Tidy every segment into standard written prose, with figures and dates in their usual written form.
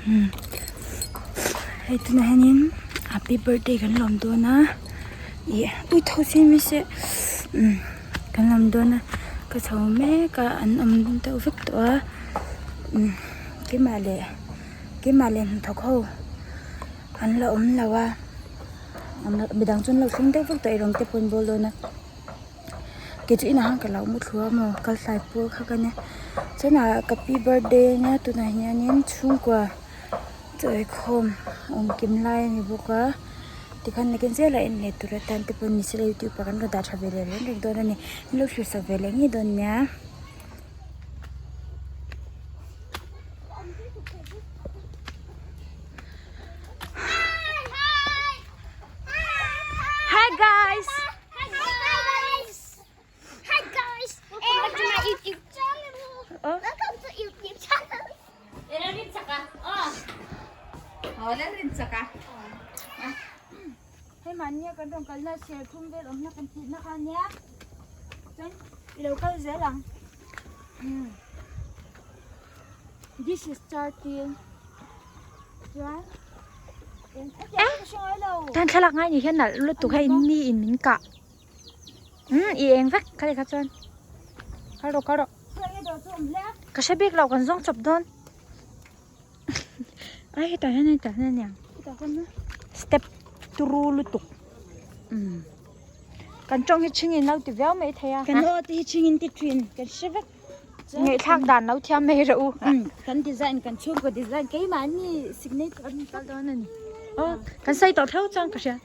Umm hei tunah hianin happy birthday kan lawm dawn a ih ui tho sin mai se umm kan lawm dawn a ka chho mek a an awm deuh vek tawh a umm keimah leh keimah leh hnathawk ho an la awm lo a midang chu an lo thleng deuh vek tawh eirawng te pawh an bawl dawn a. Kei chu inah khan ka lo mu thlu a maw kal hlai pur kha ka nia chuan ah ka pi birthday a nia tunah hianin chhungkua chaw eikhawm awm kim lai a ni bawk a tikhan nakin zel a en leh tur atan te pawh ni sela youtube ah kan rawn dah tha ve leh reng reng dawn a ni min lo thlir sak ve leh ngei dawn nia. Hi guys. Hi guys. Hi guys. Welcome to my YouTube channel. Oh. Welcome to YouTube channel. Hei mahnia kan rawn kalna serthum vel awmna kan tihna kha ania chuan i lo kal zel ang this is chartin chuan Tan thlalak ngai ni hian nalh lutuk hei ni in min kah umm i eng vek kha leh kha chuan kal rawh kal rawh ka hre bik loh kan zawng chawp dawn ai hetah hian hetah hian aniang step turu lutuk umm kan tawng hi chhingin lo ti viau mai thei a kan aw te hi chhingin ti thin kan hre vek. Ngaihthlak dan lo thiam mai rawh u. Kan design kan chhungkaw design keimahni signature an kal dawn a ni. Aw kan sawi tawh tho chuan ka hria.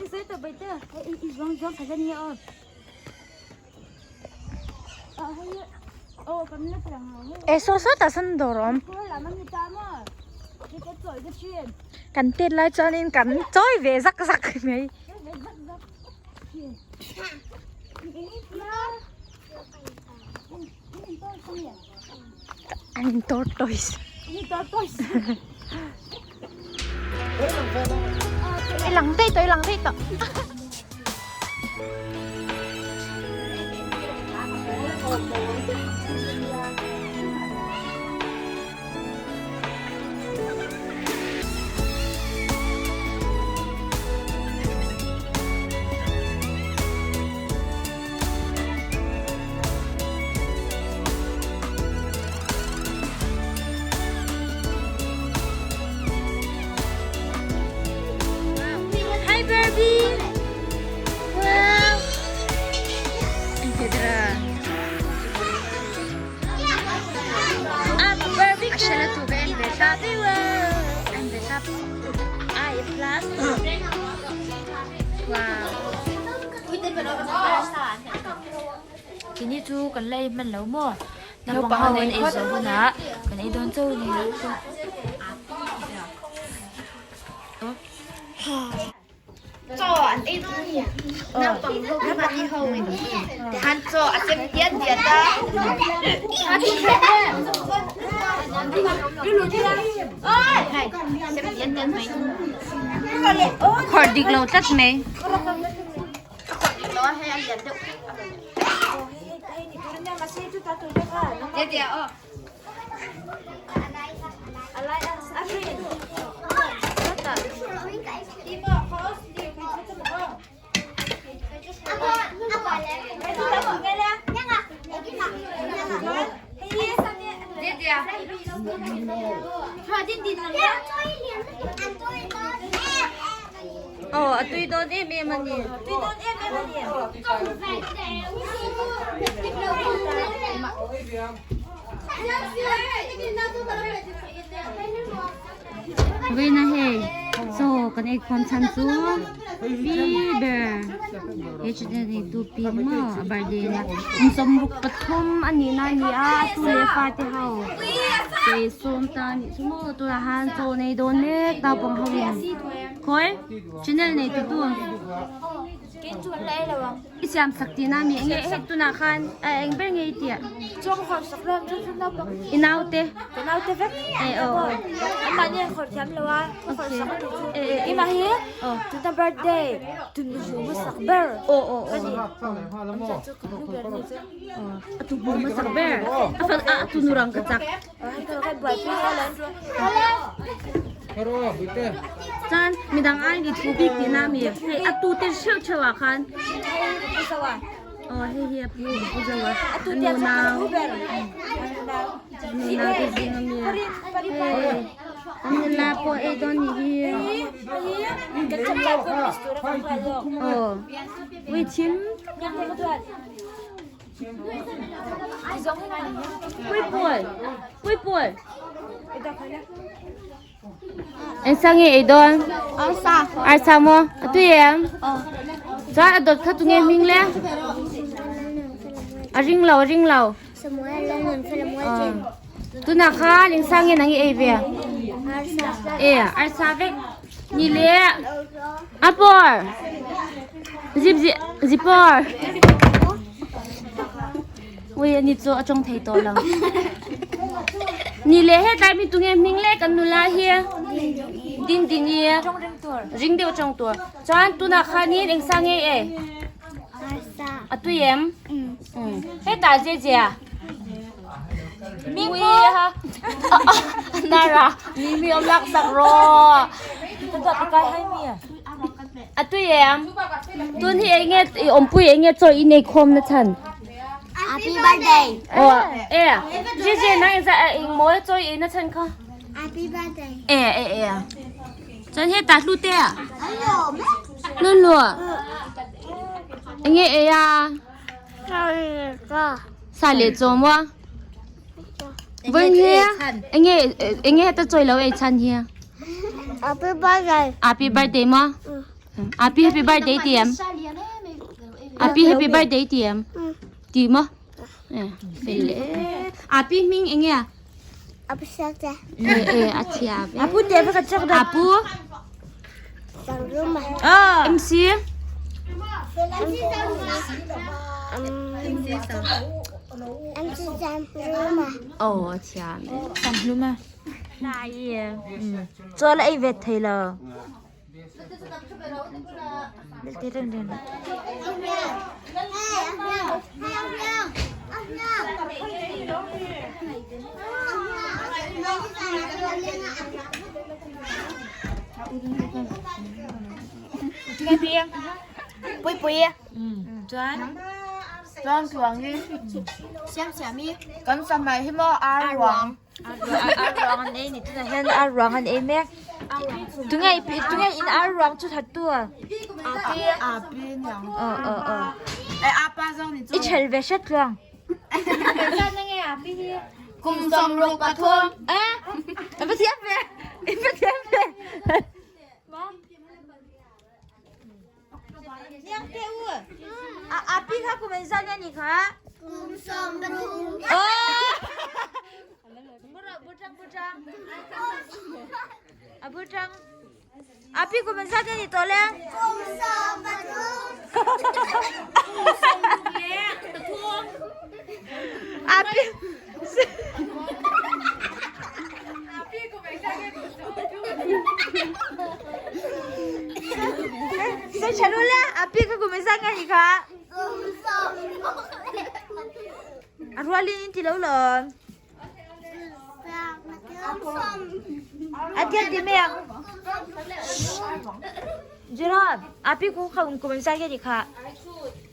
I sawi tawh bai te i zuang zuang khat a nia aw. Ah hei aw kan la ti ang lo. E saw saw tah sawn dawr a awm. Khaw lam a ni ta maw. Hei ka chawi ka thin. Kan tet lai chuanin kan chawi ve zak zak mai. Chawi ve zak zak thin. An tortoise. I lang daih tawh, i lang daih tawh. Hi Barbie! Wow! Ang ganda. I'm a Barbie girl in the Barbie world. I'm the top. I plus. Wow. Kini chu kan la ei hman lo maw? Naupang ho an ei zawh hunah kan ei dawn chauh a ni. Chaw an ei dawn a ni. Naupang ho kha mahni ho in tihan chaw a chem diat diat a. Chem diat diat mai. Khawrh dik lo tlat mai. A khawrh dik lo a hei a lian deuh hlek a rawn ni. Diat diat aw. Aw a tui dawn em em a ni. Vawiin a hei chaw kan ei khawm chhan chu pi ber he channel neitu pi maw a birthday a nia kum 73 a nih na a ni a a tu leh fa te ho chaw ei sawm ta a nih chu maw tunah han chaw nei dawn mek naupang ho in khawi channel neitu tu. I siam sak tihna mi enge hei tunah khan a eng ber nge i tih? I naute. E aw aw. E e e. Aw aw aw. A tu hmu hmasak ber. A fa a tu nu rang ka chak. Chuan midang aiin i thu bik tihna a mi? Hei a tu te hreuh hreuh ah khan. Aw hei hi a pu a pu zo a. A nu nau. A nu nau te zing a mi a. Hei an nula pawh ei dawn nih hi. Aw ui thim. Puipuai Puipuai Engsa nge ei dawn? Arsa. Arsa maw? A tui em? Chuan a dawt kha tu nge hming le? A ring lo, a ring lo. Tunah khan engsa nge nang i ei ve? Arsa. E, arsa vek. Ni le a por. Zip zip zipor. Ui ani chu a tawng thei tawh lo. Ni le hetlai mi tunge hming le kan nula hi din din i ring deuh tawng tur. Chuan tunah khanin engsa nge e? A tui em? Hetah je je a. Mingpu Nara mi mi om lak sak ro. A tui em? Tun hi enge i awmpui enge chaw i nei khawm na chhan? Happy birthday. Oh, e. Je je na eng za eng mawi chaw i ei na chhan kha? Happy birthday. E e e. Chuan hetah hlu te a? Lulu. Enge ei a? Sa leh chaw maw? Vawiin hi enge enge heta chawi lo ei chhan hi? Happy birthday. Happy birthday maw? Happy happy birthday ti em? Happy happy birthday ti em? Ti maw? Fel e. Happy hming enge a? Apu sakte. E e a thiam e. Apu te va chak da. Apu Sangruma. MC MC Sangruma. Oh a thiam e. Sangruma. Lai chaw la ei vet thei lo. Pui pui. Chuan chuan tluang hi siam siam hi kan samai hi maw ar ruang. Ar ruang an ei ni tunah hian ar ruang an ei mek tunge tunge in ar ruang chu that tu a Api api niang aw aw aw e apa zawng ni chu i chhel ve hret tluang kum 63 a i va thiam ve i va thiam ve Niang te u a api kha kum engzat nge ni kha Kum 13. A bu tang api kum engzat nge ni tawh le Kum 13. Api Sei tha lu le api kha kum engzat nge ni kha Kum 16. A rualin in ti lo lawm A tiat ti mai ang Jerome api ku kha kum engzat nge ni kha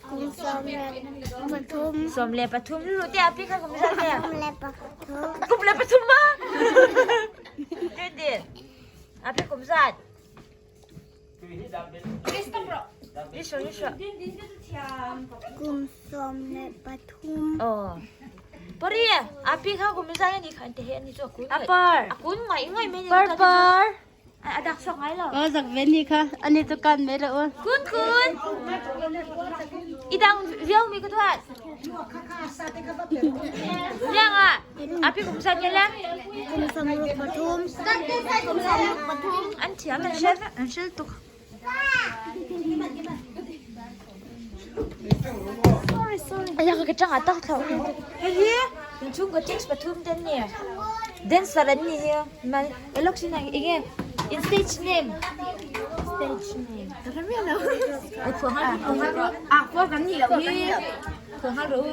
Kum 13. 13 lu te api kha kum engzat nge 13. Kum le pathum ma Din din api kum zat Ni sure ni sure Kum 13. Oh Pari api kha kum engzat nge ni kha te he ani chu akun Apar akun ngai ngai mai ni par par a dak sok ngai lo Aw zak ve ni kha ani chu kan mai lo aw. Kun kun idang viau mi ka tuat Liang a api kum zat nge le Kum 13. Kum 13. An thiam an hriat an hril tuk. Hei hi inchhungkaw chicks pathum te an ni dancer an ni hi elok sin ang enge in stage name stage name ka hre miah lo a phuah nghal rawh a phuah kan nih loh hi phuah nghal rawh u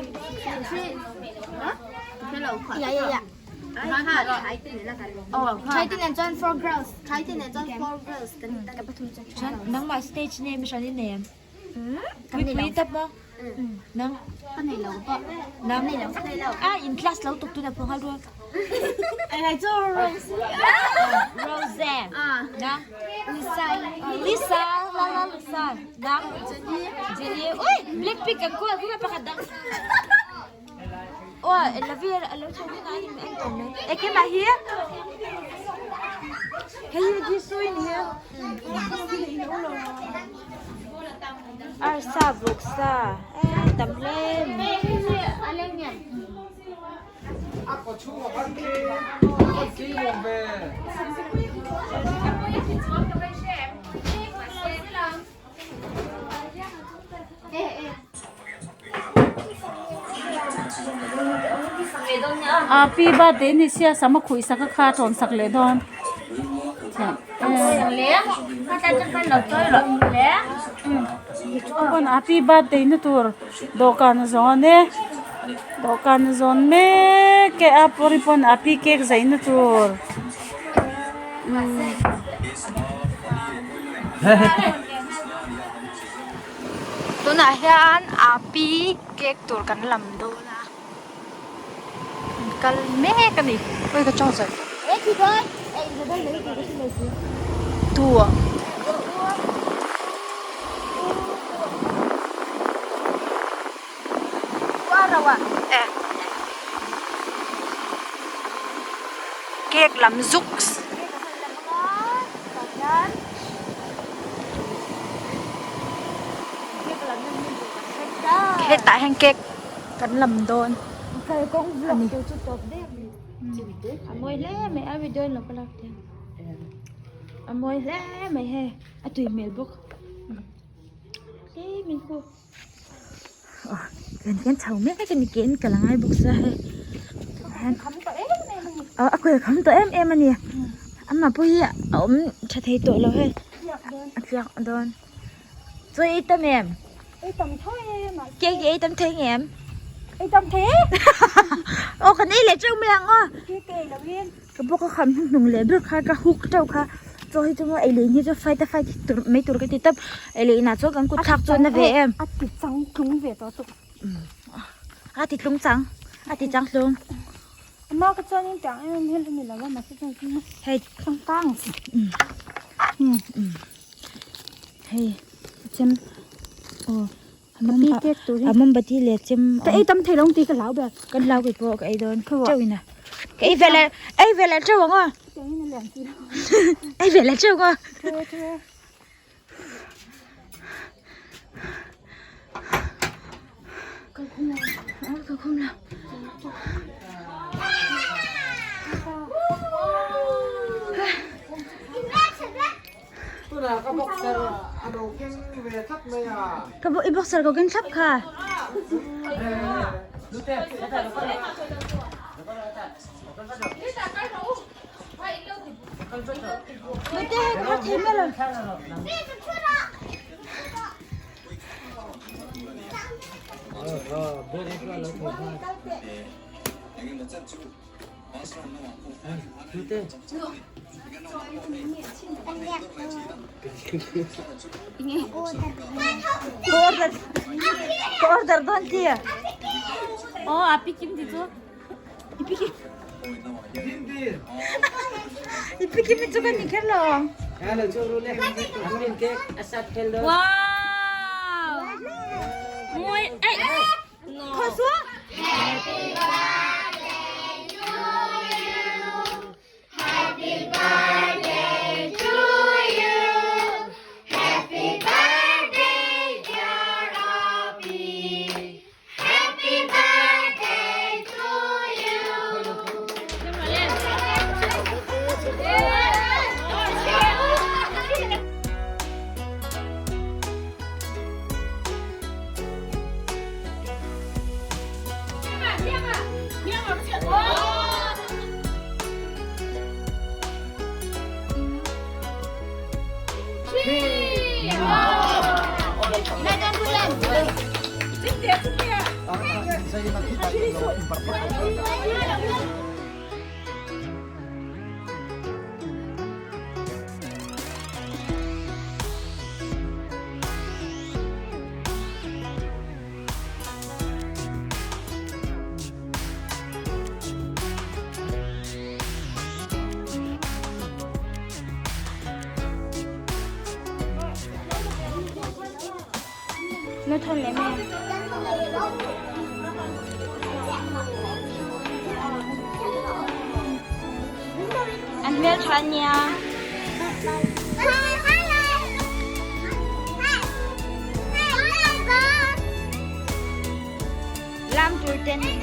nangmah stage name hran i nei em Pui tap maw? Nang? Ka nei lo pawh. Nang? Nei lo. Nei lo. Ah, in class lo tuk tuna phuang hal rual. Ai chu Rose. Rose. Ah. Nang? Lisa. Lisa, la la Lisa. Nang? Jenny. Jenny. Ui, Blackpink ang kuha. Kuha pakhat dang. Ôi, là vì là cho nên anh anh tổng này. Ê cái mà hi. Hey, Jisoo in here. Arsa vawksa eh tam hle mai. A pi birthday ni sia sam a khuih sak a kha a tawn sak leh dawn a pi birthday na tur dawhkan a zawn e dawhkan a zawn mek e a pawr pawn a pi cake zai na tur. Tunah hian api cake tur kan lam dawn a kan kal mek a ni oi ka tawng zawih tu cake lam zuks. Hetah hian cake kan lam dawn a ni. A mawi hle mai a video in lo ka lak thei a mawi hle mai hei a tui hmel bawk tlem in khu kan hian chho mek a ni ke in kal a ngai bawk sia hei a kual kham tawh em em a ni amah pawh hi a awm tha thei tawh lo hei a tliak dawn chaw ei tam em cake ei tam thei ngem aw kan ei leh teuh mai ang aw ka bawk a kham hnuhnung leh ber kha ka hook teuh kha chaw hi chu maw ei leh in hi chu fight a fight tur mai tur ka ti tawp ei leh inah chuan kan kut thlak chuan na ve em a ti chang tlung ve tawh chu a ti tlung chang a ti chang tlung ama ka chuan in tiang em em hian a ni lo a mahse chuan hei chang kang hei chem aw A mombati leh chem Ka ei tam thei lo tih ka hlau ber. Ka hlau kei pawh ka ei dawn teuh in a. Ka ei ve leh ei ve leh teuh ang aw. Ei ve leh teuh ang aw. Ka khum lo. Tunah ka boxer a lo keng ve thlap mai a. Ka i boxer ko keng thlap kha. Lute hei ka thei mai lo. Ka order dawn ti. Oh, api kim ti chu. Ipi kim. Ipi kim chu kan ni kher lo. Wow. Moi ai. Thoi xuống. Happy birthday to you. Happy birthday to you. Happy birthday dear Abby. Happy birthday to you. Na thawn leh mai. An hmeltha ania. Lam tur te ni.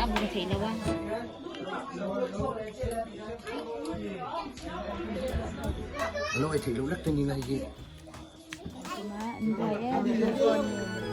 A bung theih lo a. Alo ei theih loh lek te ni na hei hi. An buai em.